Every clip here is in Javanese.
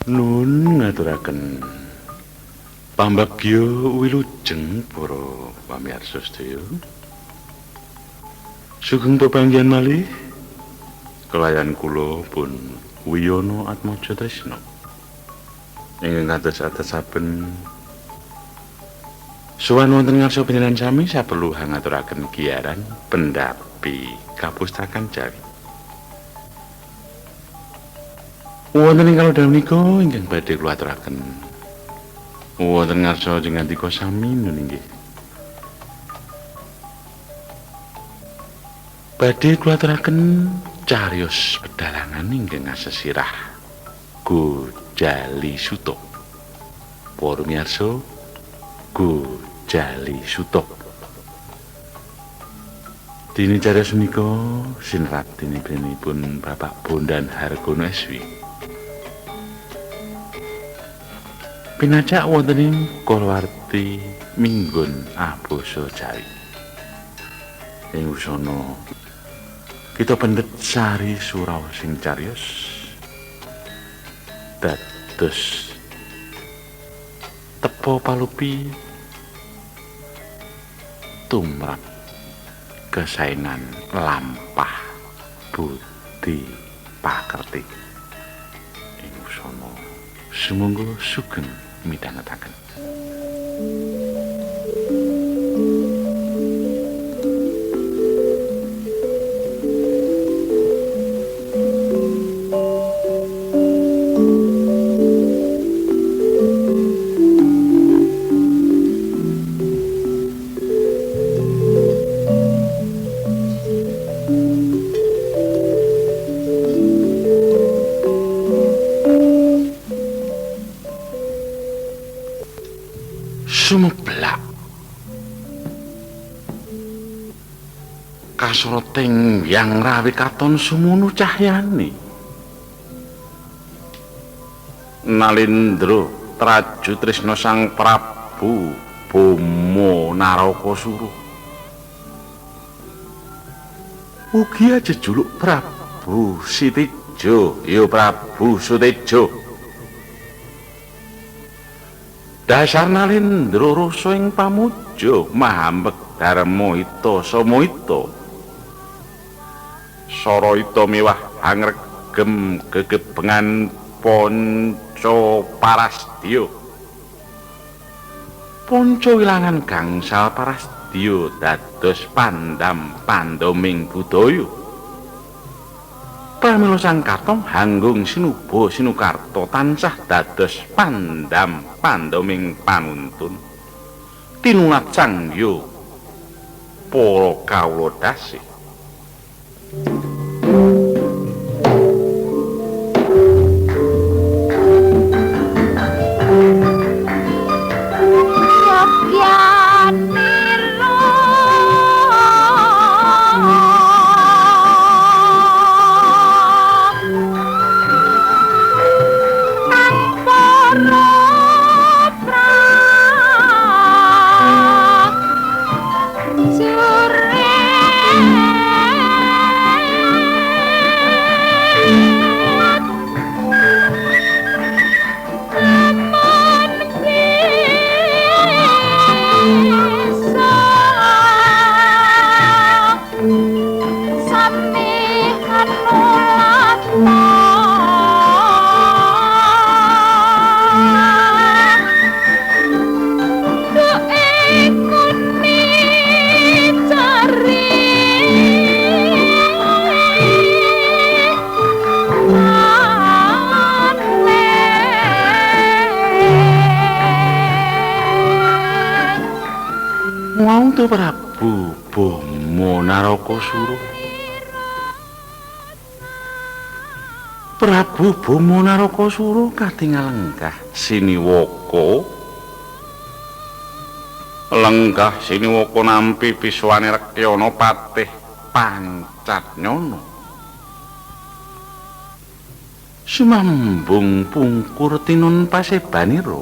Nun ngaturaken pambagya wilujeng para pamirsa sedaya. Sugeng pepanggihan malih kelayan kula pun Wiyono Atmaja Tresna. Ingkang kados atas saben sowan wonten ngarsa panjenengan sami saperlu hangaturaken giyaran pendapi kapustakan Jawi. Wonten ing kalodhangan menika ingkang badhe kula aturaken wonten ngarsa jengandika sami nun inggih. Badhe kula aturaken cariyos pedalangan ingkang asesirah Gojali Suto. Para miyarsa, Gojali Suto. Dene cariyos menika sinerat dening pun Bapak Bondan Hargono SW. Pinacak wonten ing kalawarti minggon abasa Jawi. Ing usana kita pendet sari suraosing cariyos dados tepa palupi tumrap kesaenan lampah budi pakerti. Ing usana sumangga sugeng midhangetaken. Sumeblak kasoroting yang rawi katon sumunu cahyane. Nalindra traju trisna sang Prabu Boma Narakasura ugi jejuluk Prabu Sitejo, ya Prabu Sutejo. Dasar Nalindra rasa ing pamuja mahambek dharma ita samaita sara ita miwah angregem gegebengan panca parasdya. Panca wilangan gangsal parasdya dados pandam pandoming budaya. Pramila sang Karta hanggung sinuba sinukarta tansah dados pandam pandoming panuntun. Tinunat sang yo para kawula dasih. Prabu Boma Narakasura. Prabu Boma Narakasura katingal lenggah siniwaka. Lenggah siniwaka nampi pisuwane Rekyana patih Pancatnyana. Sumambung pungkur tinun pasebanira.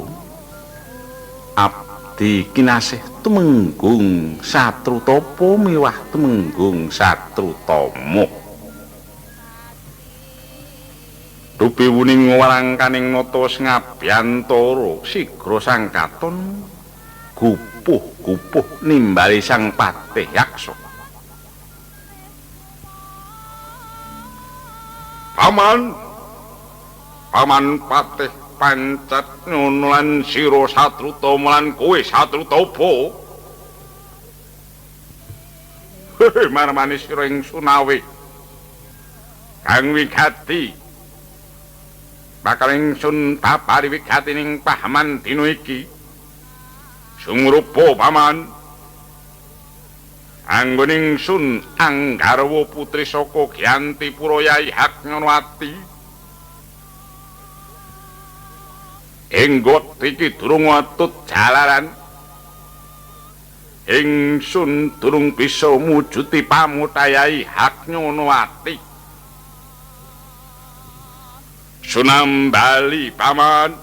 Abdi kinasih Tumenggung Satrutapa miwah Tumenggung Satrutama. Dupi wuning warangkaning nata wis ngabyantara sigra sang katon gupuh-gupuh nimbali sang patih yaksa. Paman, paman patih Pancat Nyono lan sira Satrutama lan kowe Satrutapa. Marmani sira ing sunawe kang wigati. Bakal ingsun papari wigati ning pahaman dina iki. Sumrupa paman. Anggon ingsun anggarwa putri saka Gyantipura Yai Haknyonowati. Ing wektu iki durung atut jalaran. Ingsun durung bisa mujuti pamutayai Haknyonowati. Sunambali paman.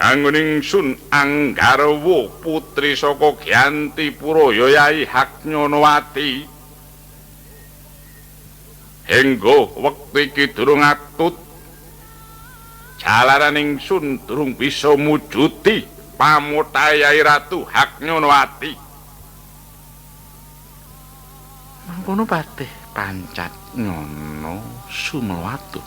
Anggon ingsun anggarwa putri saka Gyantipura Yai Haknyonowati. Hingga wektu iki durung atut jalaran ingsun durung bisa mujuti pamutayai Ratu Haknyonowati. Mangkono patih Pancat Nyono sumelwatu.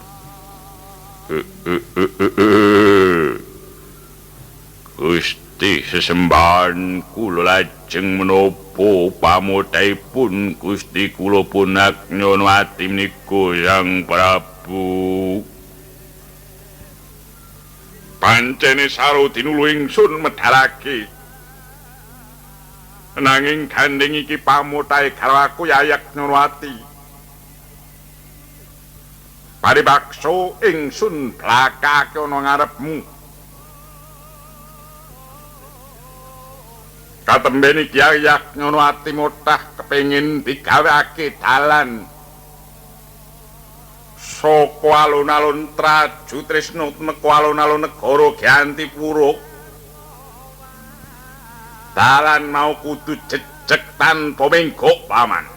Gusti sesembahan kula lajeng menapa pamutaipun Gusti kula pun Haknyonowati menika Sang Prabu. Pancene saru dinulu ingsun medalake. Nanging gandeng iki pamutahe garwaku Yai Haknyonowati. Paribaksa ingsun blakake ana ngarepmu. Katembene Kyai Haknyonowati motah kepengin digawekake dalan saka alun-alun Traju Trisna tumeka alun-alun negara Gyantipura. Dalan mau kudu jejeg tanpa menggok paman.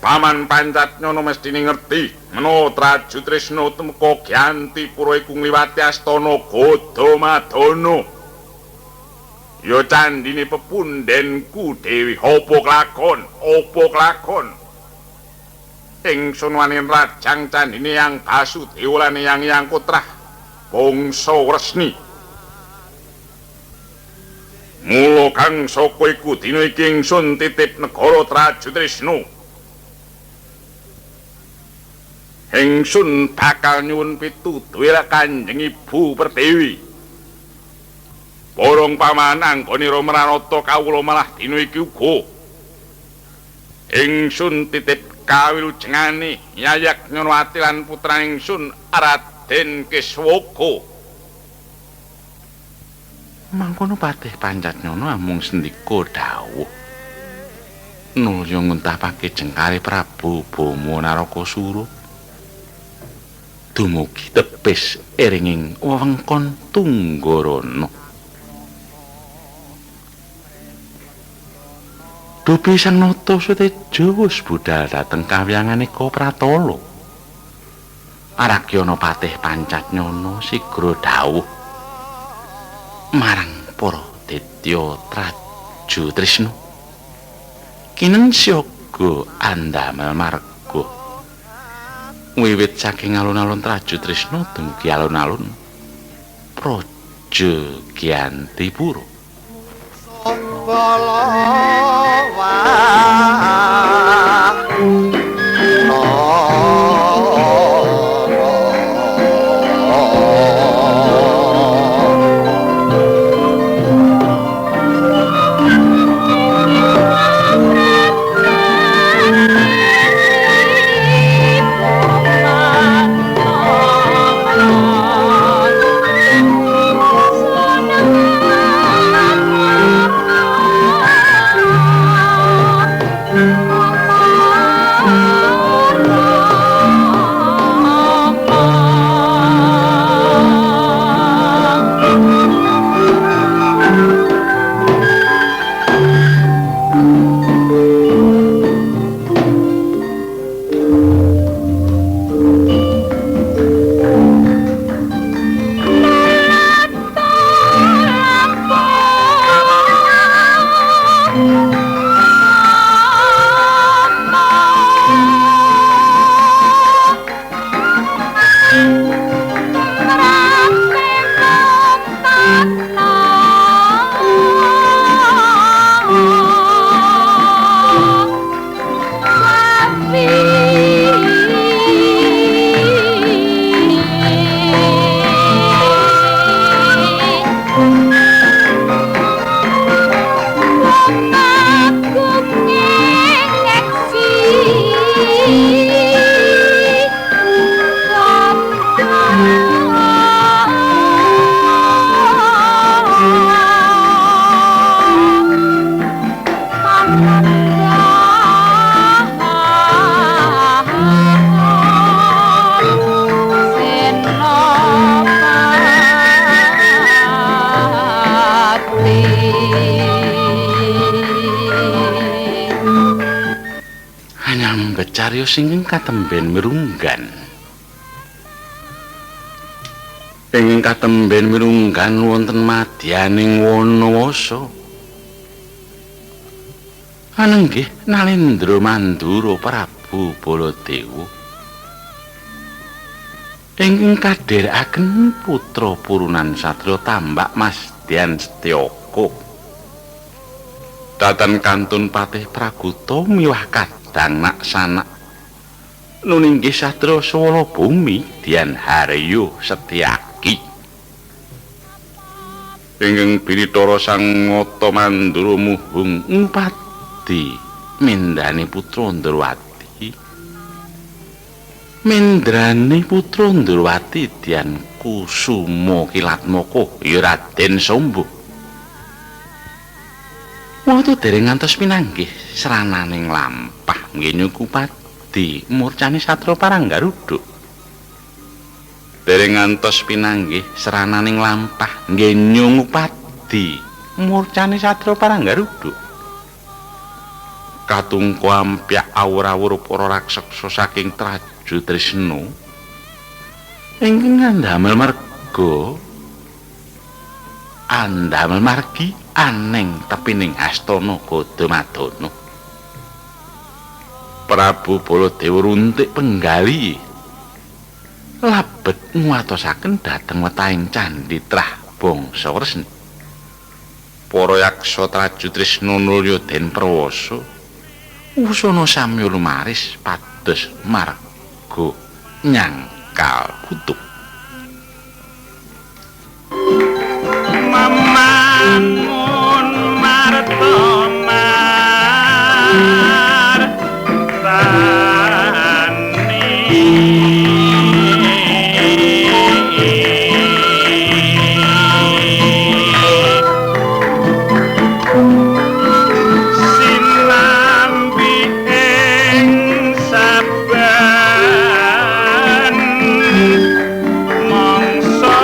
Paman Pancat Nyono mestine ngerti menawa Traju Trisna tumeka Gyantipura iku ngliwati astana Gadamadana. Ya candine pepundhenku Dewi. Apa klakon? Apa klakon? Ingsun wani rajang candine Yang Basudewa lan Yang Yang Kotrah bangsa Wresni. Mula kang saka iku dina iki ingsun titip negara Traju Trisna. Ingsun bakal nyuwun pituduh Kanjeng Ibu Pertiwi. Borong paman anggonira mranata kawula malah dina iki uga. Ingsun titip kawilujengane Yai Haknyonowati lan putra ingsun Raden Kiswaka. Mangkono patih Pancat Nyono amung sendika dawuh. Nulya nguntapake jengkare Prabu Bama Narakasura. Dumugi tepis iringing wewengkon Tunggarana. Dupi Sang Nata Suteja wis budal dhateng kawyangane Pratala. Aragyana patih Pancat Nyono sigra dawuh marang para Ditya Traju Trisna. Kineng siaga andamel marga. Wiwit saking alun-alun Traju Trisna dumugi alun-alun Praja Gyantipura. Bala. Kasambet cariyos ingkang katemben mirunggan. Ingkang katemben mirunggan wonten madyaning Wanawasa. Anenggih Nalendra Mandura Prabu Baladewa. Ingkang kadherekaken putra purunan satriya Tambak Mas Dian Setyaka. Datan kantun patih Praguta miwah kadang nak sanak nuninggih satriya Swala Bumi Dian Haryo Setyaki. Ingkang binitara Sang Ngata Mandura muhung ngupadi mendane putra Ndrawati. Mendrane putra Ndrawati Dian Kusuma Kilatmaka ya Raden Sombo. Wonten dereng ngantos pinanggih srananing lampah nggih nyukupadi murcane satra parang Garuda. Dereng ngantos pinanggih srananing lampah nggih nyukupadi murcane satra parang Garuda. Katungku ampyak awur-awur para raksasa saking Traju Trisna ingkang andamel marga andamel margi aneng tepining astana Gadamadana. Prabu Baladewa runtik penggali labet nguwatosaken dhateng wetahing candhi trah bangsa Wresni. Para yaksa Traju Trisna nulya den prawasa usana samya lumaris pados marga nyangkal kutub. Mamangun marta martani sinambi ing saben mangsa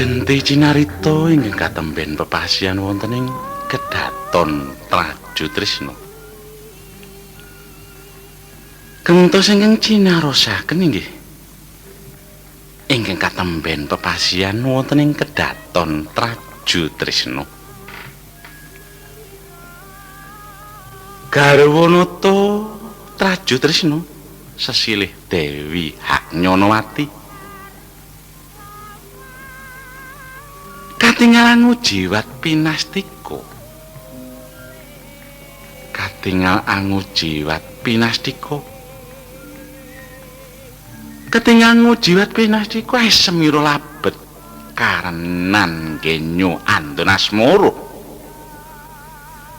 Genti cinarita ingkang katemben pepasian wonten ing Kedaton Traju Trisna. Gentos ingkang cinarosaken inggih ingkang katemben pepasian wonten ing Kedaton Traju Trisna. Garwanata Traju Trisna sesilih Dewi Haknyanawati katingalan ngujiwat pinastika. Katingal angujiwat pinastika. Ketingal ngujiwat pinastika esemira labet karenan genyo andon asmara.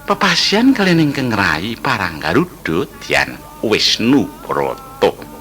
Pepasian kaliyan ingkang ngrayi parang Garuda Dyan Wisnu Brata.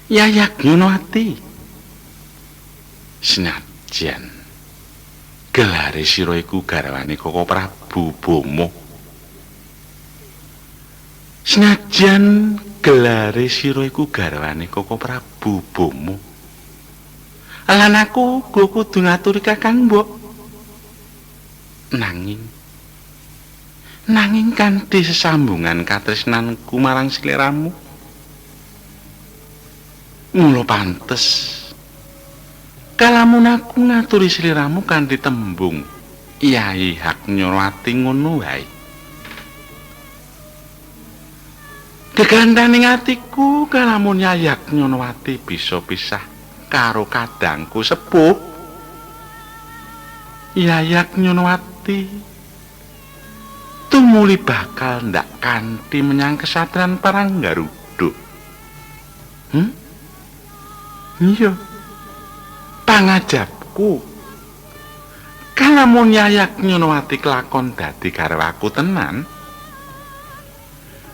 Yayak Nyonowati. Senajan gelare sira iku garwane Koko Prabu Boma. Senajan gelare sira iku garwane Koko Prabu Boma. Lan aku uga kudu ngaturi Kakang Mbok. Nanging kanthi sesambungan katresnanku marang sliramu, mula pantes kalamun aku ngaturi sliramu kanthi tembung Yai Hak Nyorowati ngono wae. Gegandaning atiku kalamun Yai Hak Nyorowati bisa pisah karo kadangku sepuh. Yai Hak Nyorowati tumuli bakal ndak kanthi menyang kesatran Parang Garuda. Iya, pangajapku kalamun Yayak Nyonowati kelakon dadi garwaku tenan,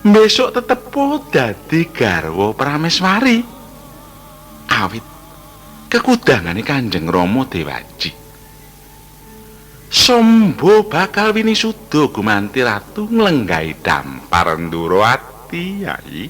besok tetepo dadi garwa Prameswari. Awit kekudangane Kanjeng Rama Dewaji Sombo bakal winisuda gumanti ratu nglenggahi dampar Ndorowati. Yai.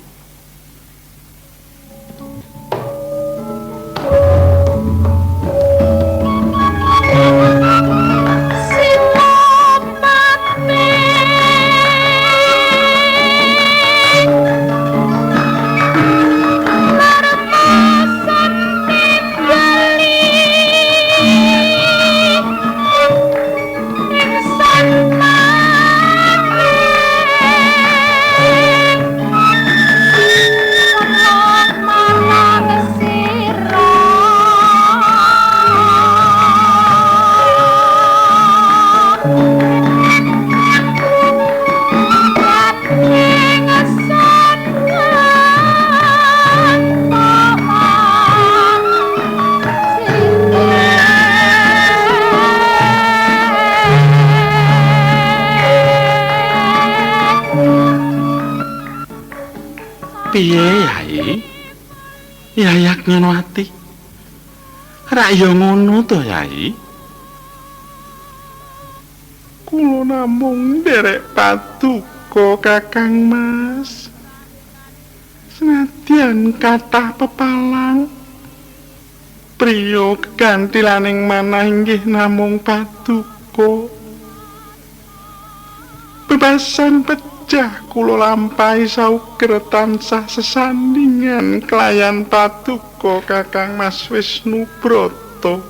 Kepiye, Yai? Yai Agnyanawati. Rak ya ngono to, Yai? Kula namung nderek paduka Kakang Mas. Senadyan kathah pepalang, priya kegantilaning manah inggih namung paduka. Bebasan pejah kula lampahi sauger tansah sesandingan kelayan paduka Kakang Mas Wisnu Brata.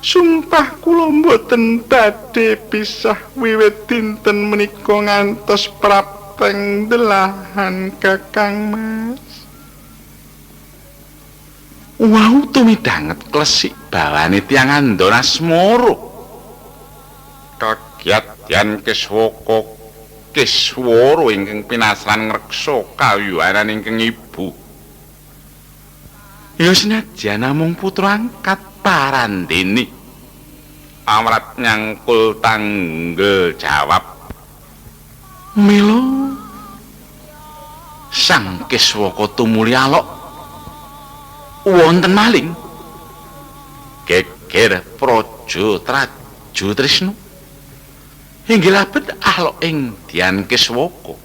Sumpah kula mboten badhe pisah wiwit dinten menika ngantos prapteng delahan Kakang Mas. Wau tumidanget klesik bawane tiyang andana asmara. Kagiat Yan Kiswaka Kiswara ingkang pinasran ngreksa kayuwanan ingkang ibu. Ya senajan namung putra angkat parandene amrat nyangkul tanggel jawab. Mila Sang Kiswaka tumuli alok wonten maling geger praja Trajutrisna. Inggih labet alok ing Dian Kiswaka.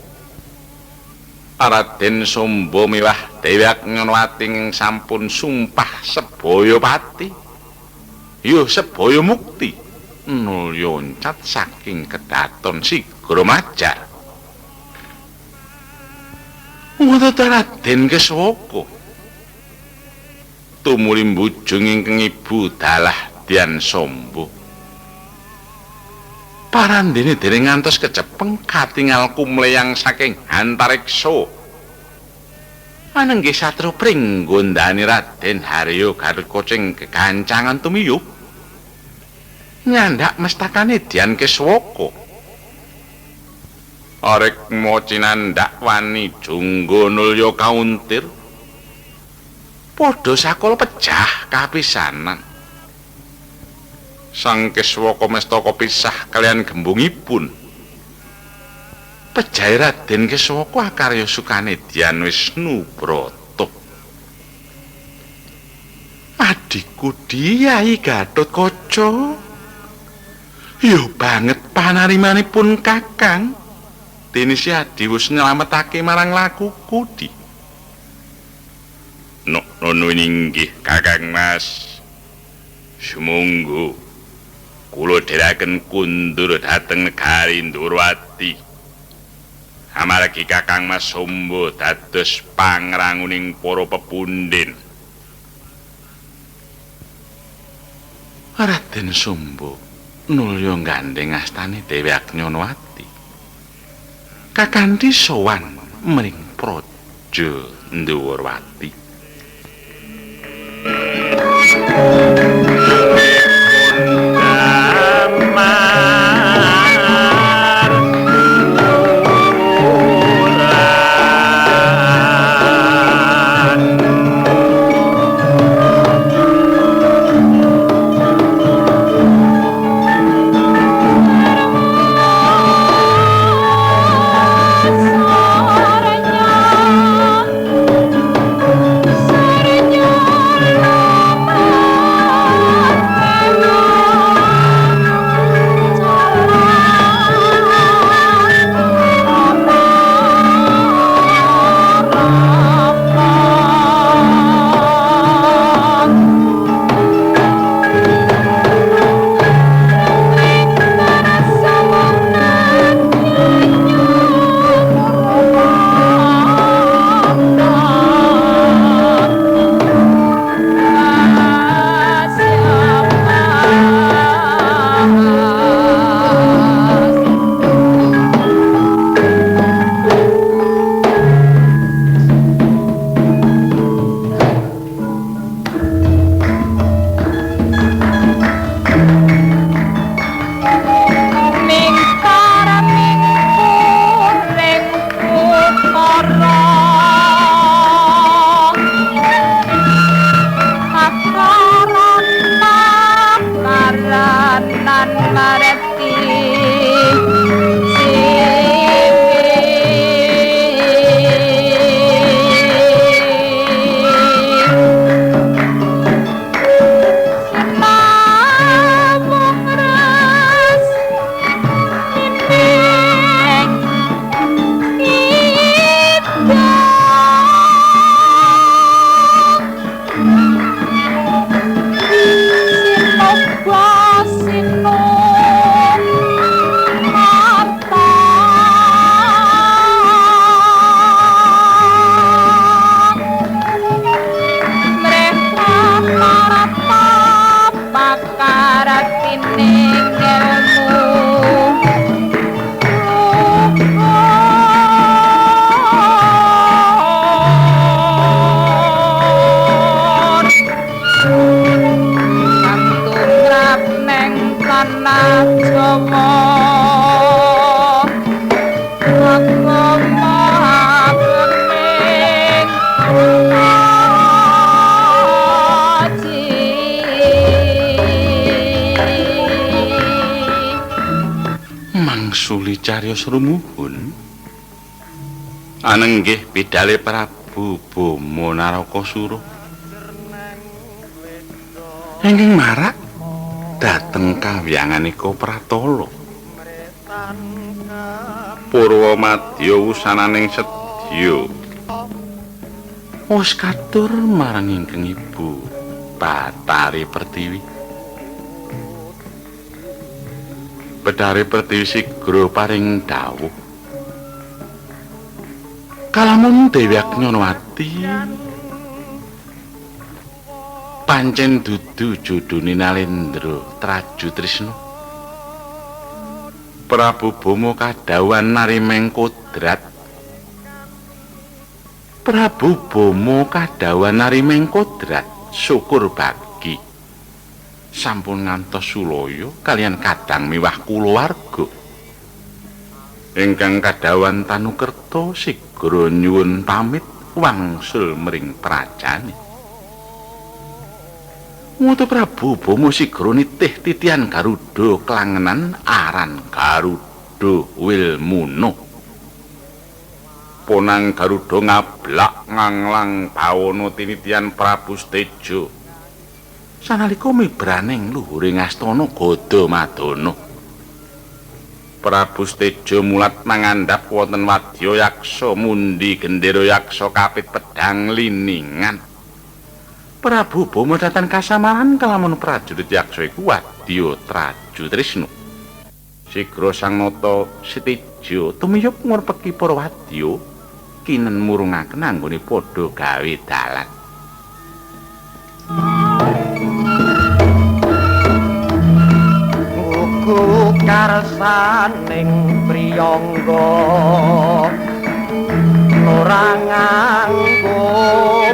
Raden Samba miwah Dewi Agnyanawati ing sampun sumpah sebaya pati. Yo sebaya mukti nul yoncat saking kedaton sigra majar. Wonten Raden Kiswaka tumuli mbujung ingkang ibu dalah Dian Samba. Parandene dereng ngantos kecepeng katingal kumleyang saking antariksa. Anenggih satru pringgondani Raden Haryo Gatotkaca ing gegancangan tumiyup. Nyandak mestakane Dian Kiswaka. Arek mocinandak wani jungga nulya kauntir. Padha sakala pejah kapisanan. Sang Kiswaka mestaka pisah kalian gembungipun. Pejahe Raden Kiswaka akarya sukane Dian Wisnu Brata. Adhiku Diyai Gatotkaca. Yo banget panarimanipun Kakang. Dene si Adi wis nyelametake marang lakuku di. Nok nono inggih Kakang Mas. Sumangga kula dherekaken kundur dhateng negari Ndorowati. Amargi Kakang Mas Samba dados pangranguning para pepundhen. Raden Samba nulya gandheng astane Dewi Agnyanawati. Kakanthi sowan mring Praja Ndorowati. Saranya. Mangsuli cariyos rumuhun anenggih bidale Prabu Boma Narakasura ingkang marak dhateng kawyanganika Pratala. Purwa madya wusananing sedya wis katur marang ingkang ibu Bathari Pertiwi. Bathari Pertiwi sigra paring dawuh kalamun Dewi Agnyanawati pancen dudu jodhone Nalendra Traju Trisna. Prabu Boma kadhawuhan narimeng kodrat. Prabu Boma kadhawuhan narimeng kodrat syukur bagi sampun ngantos sulaya kalian kadang miwah kulawarga ingkang kadhawuhan Tanukerta sigra nyuwun pamit wangsul mring prajane. Mutu Prabu Boma sigra nitih titihan Garuda klangenan aran Garuda Wilmuna. Ponang Garuda ngablak nganglang bawana tinitihan Prabu Steja sanalika mibraning luhuring astana Gadamadana. Prabu Steja mulat mangandhap wonten wadya yaksa mundi gendera yaksa kapit pedhang liningan. Prabu Boma datan kasamaran kalamun prajurit yaksa iku wadya Traju Trisna. Sigra sang nata Seteja tumiyup ngurpeki para wadya kinen murungaken anggone padha gawe dalan. Ugu karsaning priyangga ora nganggo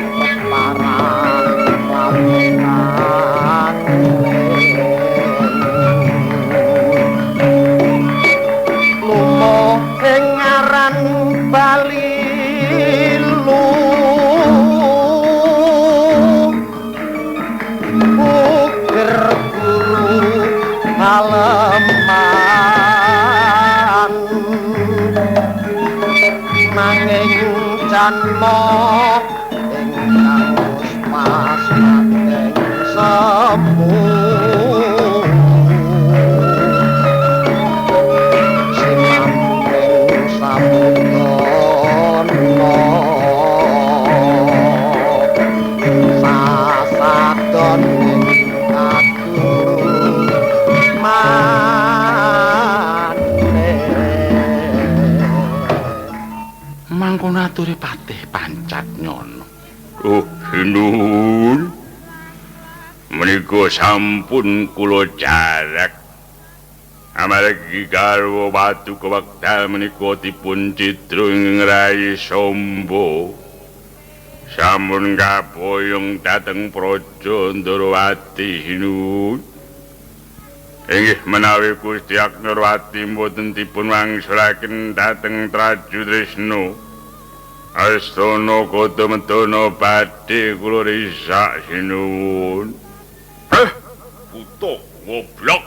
peparang lamungan lumo ing aran Balilu uger guru aleman nanging janma ingkang wis pas mateng semu sinamung samudana sasadon ing Mangkono ature Patih Pancatnyana. Oh, sinuwun. Menika sampun kula jarak. Amargi garwa paduka wekdal menika dipun cidra ing Rai Sombo. Sampun kaboyong dhateng Praja Ndrawati sinuwun. Inggih menawi Gusti Agnarwati mboten dipun wangsulaken dhateng Traju Trisna. Astana Gadamadana badhe kula risak sinuwun. Buta goblok.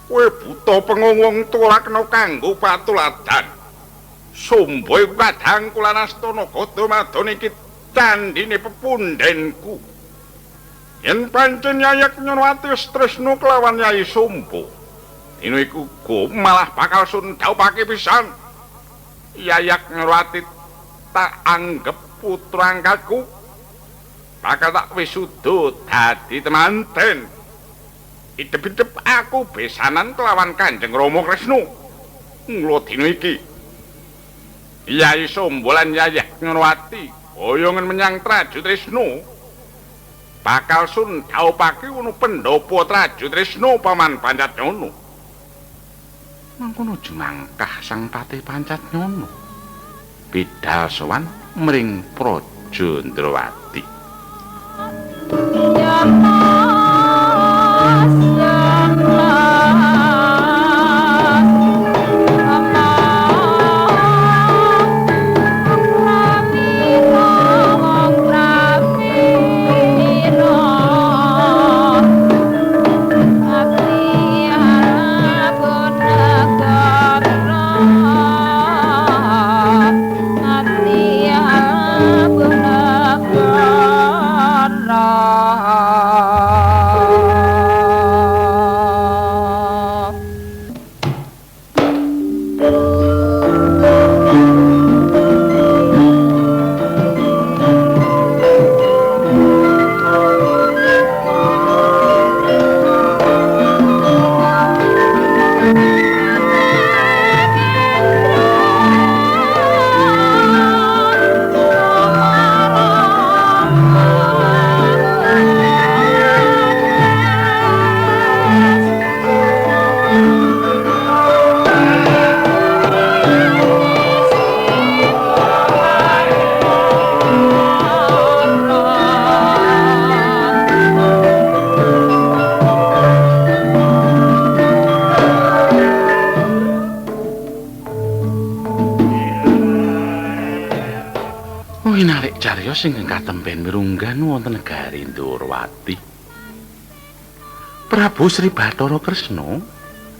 Kowe buta pengowong tuwa kena kanggo patuladan. Sombo iku kadang kula astana Gadamadana iki candine pepundhenku. Yen pancen Yayi Agnarwati wis tresna kelawan Yayi Sombo, dina iku uga malah bakal sun dhaupake pisan. Yayi Agnarwati tak anggep putra angkatku, bakal tak wisuda dadi temanten. Idep-idep aku besanan kelawan Kanjeng Rama Kresna. Mula dina iki Yayi Sombo lan Yayi Agnarwati boyongen menyang Traju Trisna. Bakal sun dhaupake ono pendhapa Traju Trisna Paman Pancatnyana. Mangkono jumangkah sang Patih Pancatnyana bidal sowan mring Praja Ndrawati. Winarek cariyos ingkang katempen mirunggan wonten negari Ndorowati. Prabu Sri Bathara Kresna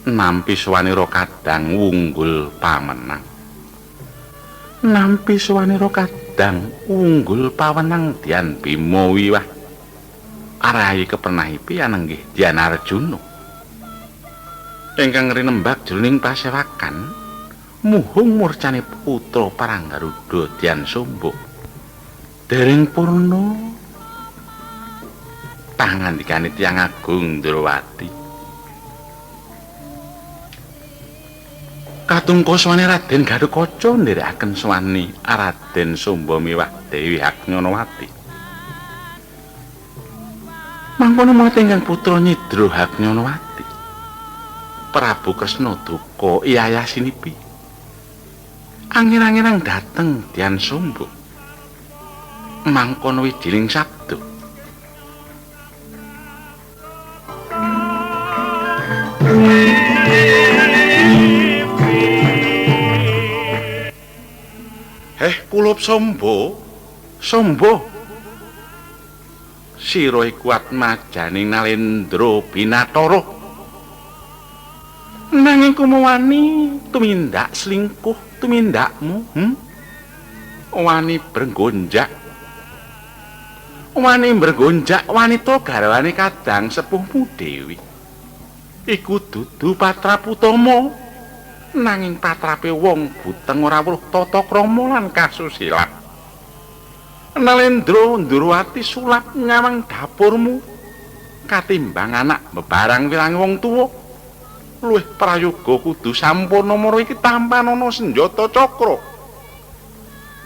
nampi swanira kadang wunggul pamenang. Nampi swanira kadang wunggul pawenang Dian Bima wiwah arahi kepernahipi anenggih Dian Arjuna. Ingkang rinembak jroning pasewakan muhung murcane putra Paranggaruda Dian Sombo. Dereng purna pangandikane tiyang agung Ndrawati. Katungka swane Raden Gathotkaca nderekaken swani Raden Somba miwah Dewi Haknyanawati. Mangkono mate ingkang putra nyidra Haknyanawati. Prabu Kresna duka iyayasinipi. Angin-anginang dateng Dian Somba. Mangkono wijiling sabda. Heh kulup Somba, Somba. Sira iku atmajaning Nalendra Binatara. Nanging kumawani tumindak selingkuh tumindakmu, Wani brenggonjak. Wani brenggonjak wanita garwane kadang sepuhmu dewi. Iku dudu patrap utama. Nanging patrape wong buteng ora weruh tata krama lan kasusilan. Nalendra Ndrawati sulap nyawang dapurmu katimbang anak bebarang wirangi wong tuwa. Luwih prayoga kudu sampurna mara iki tampanana senjata cakra.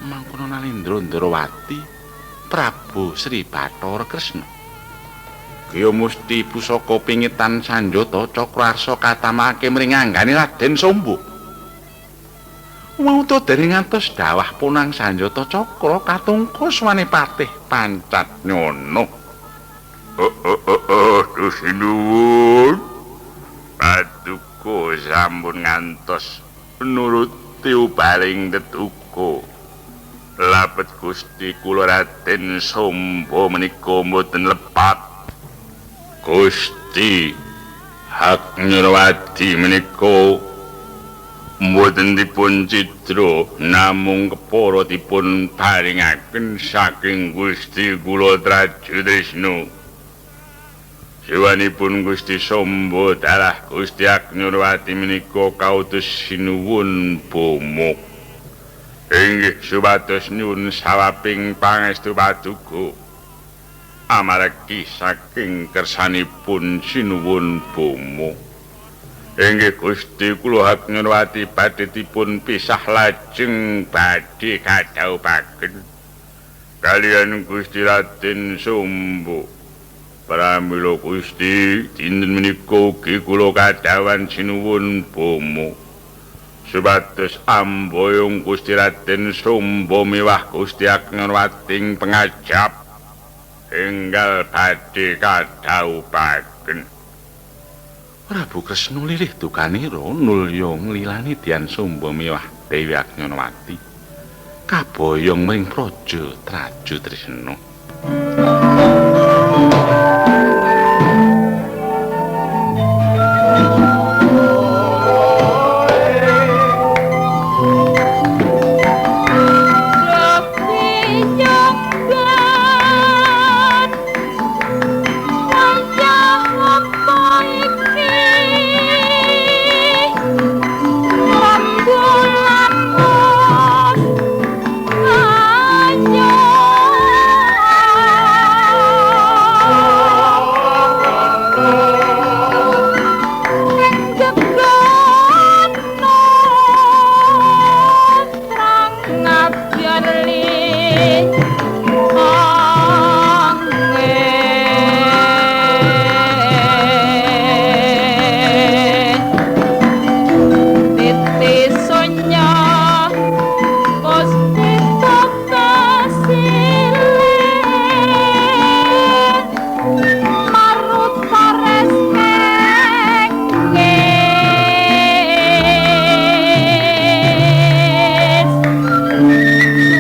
Mangkono Nalendra Ndrawati Prabu Sri Bathara Kresna. Gya musti pusaka pingitan sanjata cakra arsa katamake mring anggane Raden Somba. Wauta dereng ngantos dawah punang sanjata cakra katungka swane patih pancat nyono. Oh, sinuwun. Paduka sampun ngantos nuruti ubaring tetuka. Lapet Gusti kula Raden Somba menika mboten lepat. Gusti Haknyanawati menika mboten dipun cidra namung kepara dipun paringaken saking Gusti kula Trajutrisna. Siwanipun Gusti Somba dalah Gusti Haknyanawati menika kautus sinuwun Boma. Inggih supados nyuwun sawaping pangestu paduka. Amargi saking kersanipun sinuwun Boma. Inggih Gusti kula Haknyanawati badhe dipun pisah lajeng badhe kadhawuhaken kaliyan Gusti Raden Somba. Pramila Gusti dinten menika ugi kula kadhawuhan sinuwun Boma. Supados amboyong Gusti Raden Somba miwah Gusti Haknyanawati ing pengajap enggal badhe kadhawuhaken. Prabu Kresna lirih dukanira nulya nglilani Dian Somba miwah Dewi Haknyanawati kaboyong mring praja Trajutrisna.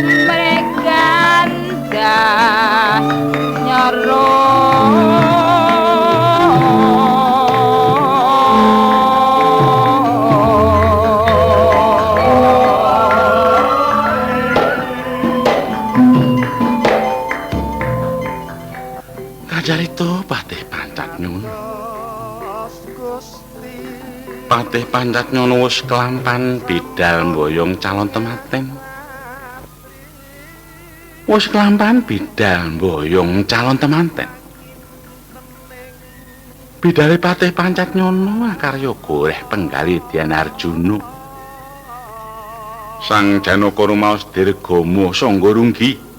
But Sajarita Patih Pancatnyono. Patih Pancatnyono wis kelampan bidal mboyong calon temanten. Wis kelampan bidal mboyong calon temanten. Bidale Patih Pancatnyono akarya goreh penggalih Dian Arjuna. Sang Janaka rumaos dirgama sangga runggi.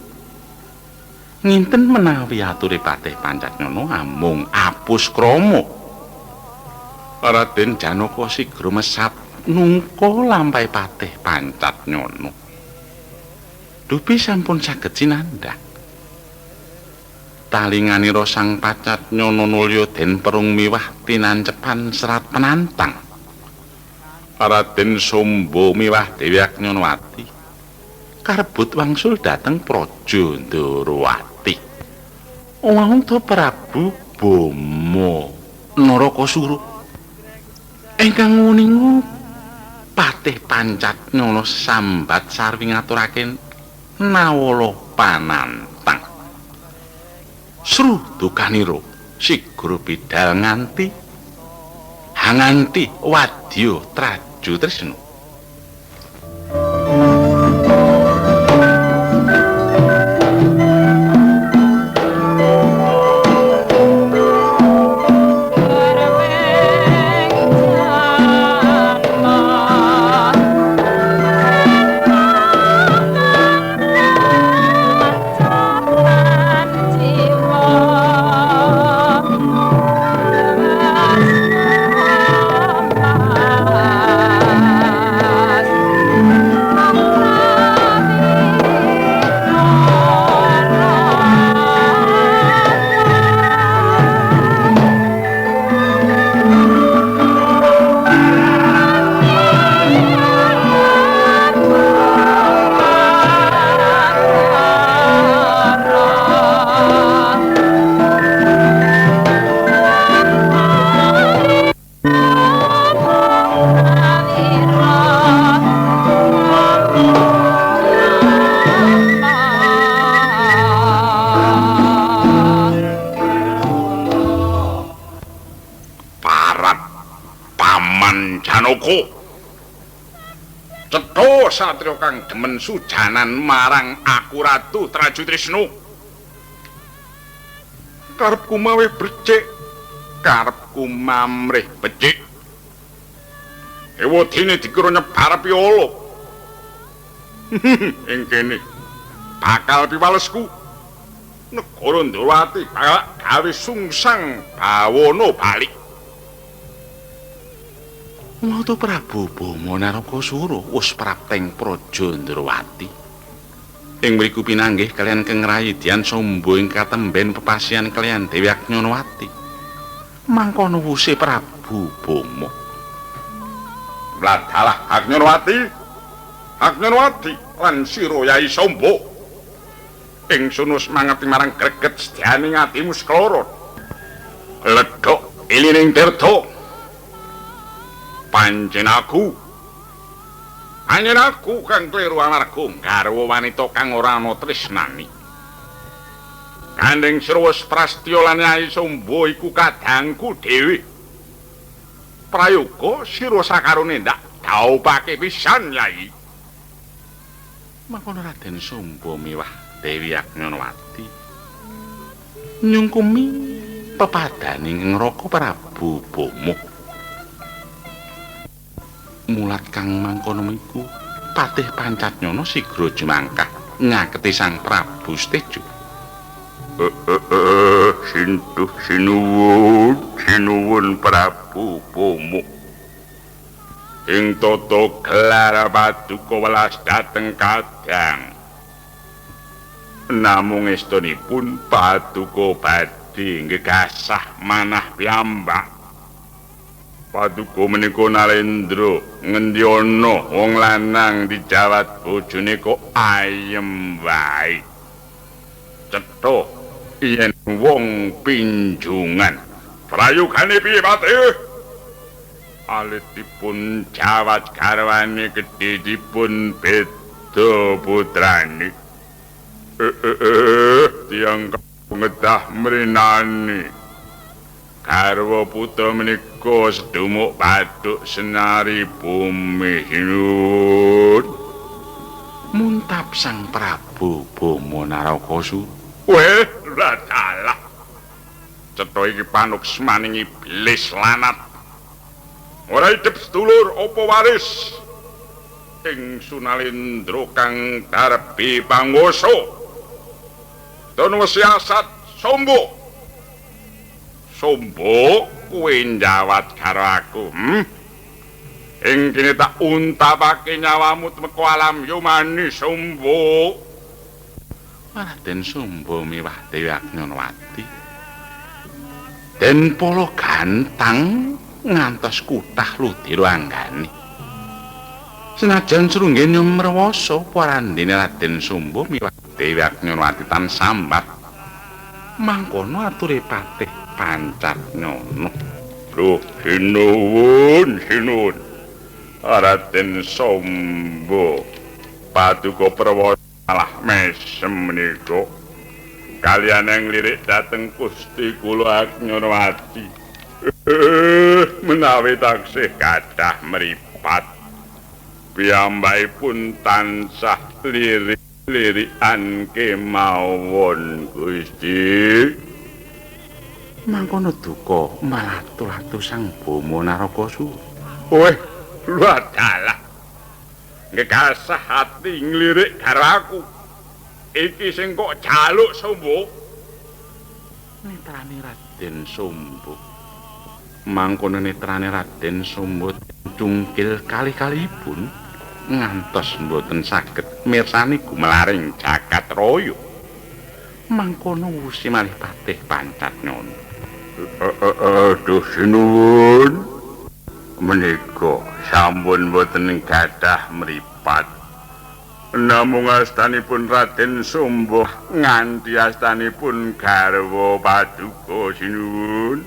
Nginten menawi ature Patih Pancatnyono amung apus krama. Raden Janaka sigra mesat nungka lampahe Patih Pancatnyono. Dupi sampun saged sinandhang. Talinganira Sang Pancatnyono nulya den perung miwah tinancepan serat penantang. Raden Sombo miwah Dewi Agnyanawati karbut wangsul dhateng Praja Ndorowati. Wonten Prabu Boma Narakasura ingkang nguninga Patih Pancatnyono sambat sarwi ngaturake nawala panantang. Sru dukanira sigra bidal nganti hanganti wadya Traju Tresna. Cetha satriya kang demen sujanan marang aku Ratu Traju Tresna. Karepku mawe becik, karepku mamrih becik. Ewadene dikira nyebar piala. Ing kene bakal piwalesku. Negara Ndorowati bakal gawe sungsang bawana balik. Mata Prabu Boma Narakasura wis prapteng Praja Ndorowati. Ing mriku pinanggih kaliyan Keng Rayi Dian Sombo ing katemben pepasian kaliyan Dewi Agnyanawati. Mangkono wuse Prabu Boma. Mladalah Agnyanawati. Agnyanawati lan sira Yai Sombo. Ingsun wis mangeti marang greget sedyane atimu sekloro. Ledhok ilining tirta. Pancen aku kang kleru amarga nggarwa wanita kang ora ana tresnani. Gandeng sira wis prastya lan Yai Sombo iku kadangku dhewe. Prayoga sira sakarone ndak daupake pisan Yai. Mangkono Raden Sombo miwah Dewi Agnyanawati nyungkumi pepadane ngraka Prabu Boma. Mulat kang mangkono iku Patih Pancatnyono sigra jumangkah nyaketi Sang Prabu Stejo. Sintuh sinuwun, sinuwun Prabu Boma. Ing tata gelar paduka welas dhateng kadang. Namung estunipun paduka badhe nggegasah manah piyambak. Paduka menika Narendra ngendi ana wong lanang dijawat bojone kok ayem wae. Cetha yen wong pinjungan. Prayogane piye Patih? Alitipun jawat garwane gedhe dipun beda putrane. Tiyang Ngedah mrinani. Garwa putra menika sedumuk paduk senari bumi hinun. Muntap Sang Prabu Bama Narakasura. Weh, dalah. Cetha iki panuksmaning iblis lanat. Ora idep sedulur apa waris ing Sunalendra kang darbi panguwasa. Dono siasat Sombo. Sombo kowe njawat karo aku, Ing kene tak untapake nyawamu tumeka alam yumani Sombo. Raden Sombo miwah Dewi Agnyanawati. Den pala gantang ngantos kutah ludira anggane. Senajan srunggen nyumrewasa parandene Raden Sombo miwah Dewi Agnyanawati tan sambat. Mangkono ature patih Pancatnyono. Duh, sinuwun, sinuwun. Raden Sombo paduka perwasa malah mesem menika. Kaliyan nglirik dhateng Gusti kula Agnyanawati. Menawi taksih kathah mripat. Piyambakipun tansah lirik lirikan kemawon Gusti. Mangkono duka malatu-latu Sang Bama Narakasura. Weh, ladalah. Ngegasah ati nglirik karo aku. Iki sing kok jaluk Sombo. Netrane Raden Sombo. Mangkono netrane Raden Sombo cungkil kali-kalipun ngantos mboten saged mirsani gumelaring jagat raya. Mangkono wusi malih patih Pancatnyono. Aduh sinuwun, menika sampun mboten gadah mripat. Namung astanipun Raden Sombo nganti astanipun garwa paduka sinuwun.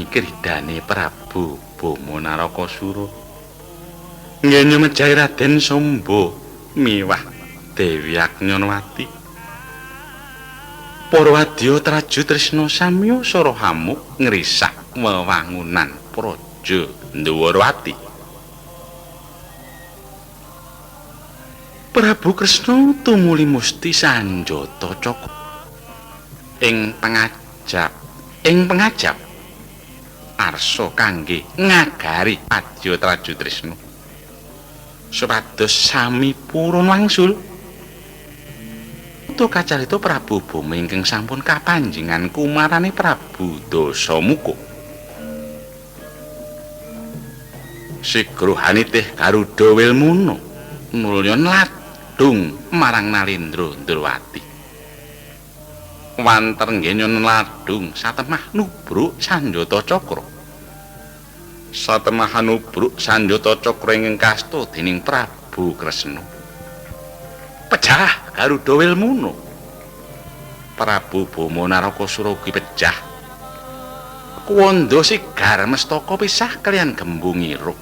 Kridane Prabu Bama Narakasura ngenyo mejahi Raden Sombo miwah Dewi Agnyanawati. Para wadya Traju Trisna samya sara hamuk ngrisak wewangunan praja Ndwarawati. Prabu Kresna tumuli musti sanjata cakra ing pangajap arsa kangge ngagari Adya Traju Trisna supados sami purun wangsul. Uta kacarita Prabu Bama ingkang sampun kapanjengan kumarane Prabu Dasamuka. Sigrohanitih Garuda Wilmuna mulya nlat ladung marang Nalendra Ndrawati. Wanter ngenyon ladung satemah nubruk sanjata cakra. Satemah nubruk sanjata cakra ingkang kasta dening Prabu Kresna. Pejah Garuda Wilmuna. Prabu Boma Narakasura ugi pejah. Kuwanda sigar mestaka pisah kaliyan gembung irup.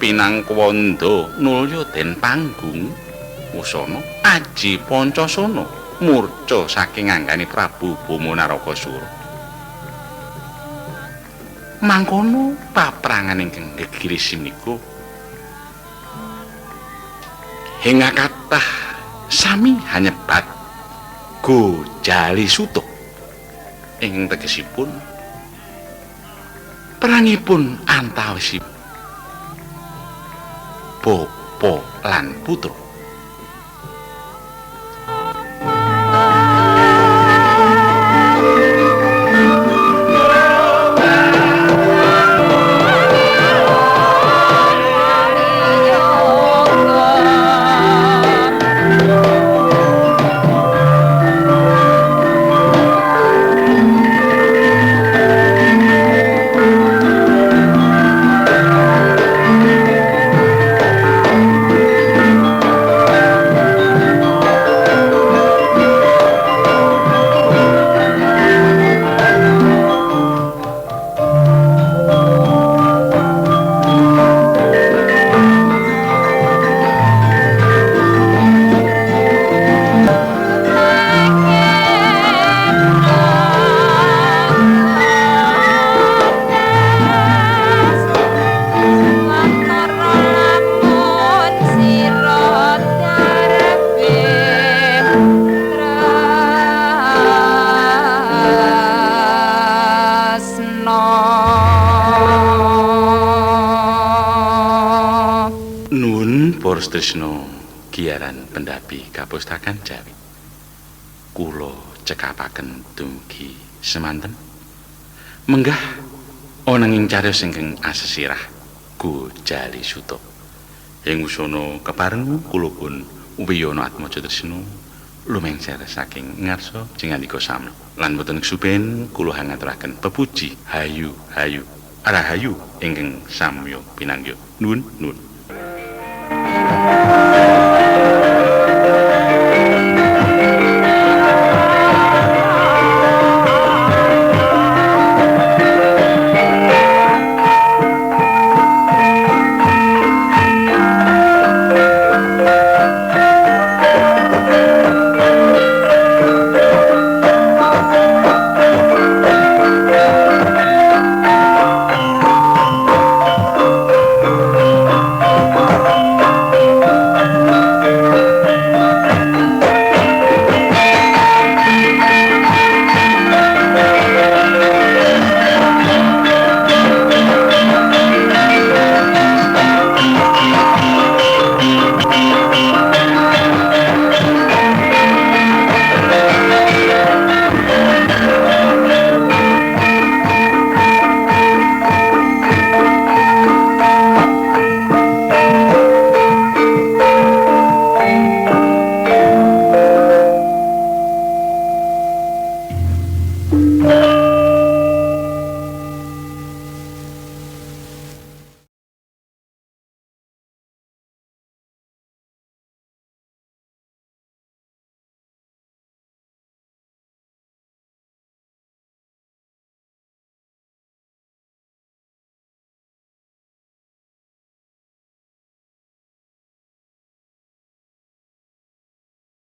Pinang kuwanda nulya den panggung wusana aji pancasana murca saking anggane Prabu Boma Narakasura. Mangkono paprangan ingkang gegiris menika hingga kathah sami hanyebat Gojali Suta ingkang tegesipun perangipun antawisipun bapa lan putra. Trisno giaran pendapi kapustakan Jawi. Kula cekapaken dumugi semanten. Menggah ana ing cariyos ingkang asesirah Gojali Suta. Ing usana kepareng kula pun Wiyono Atmaja Trisno lumengser saking ngarsa jengandika samna. Lan boten kesupen kula hangaturaken pepuji hayu hayu rahayu ingkang samya pinanggih. Nuwun nuwun.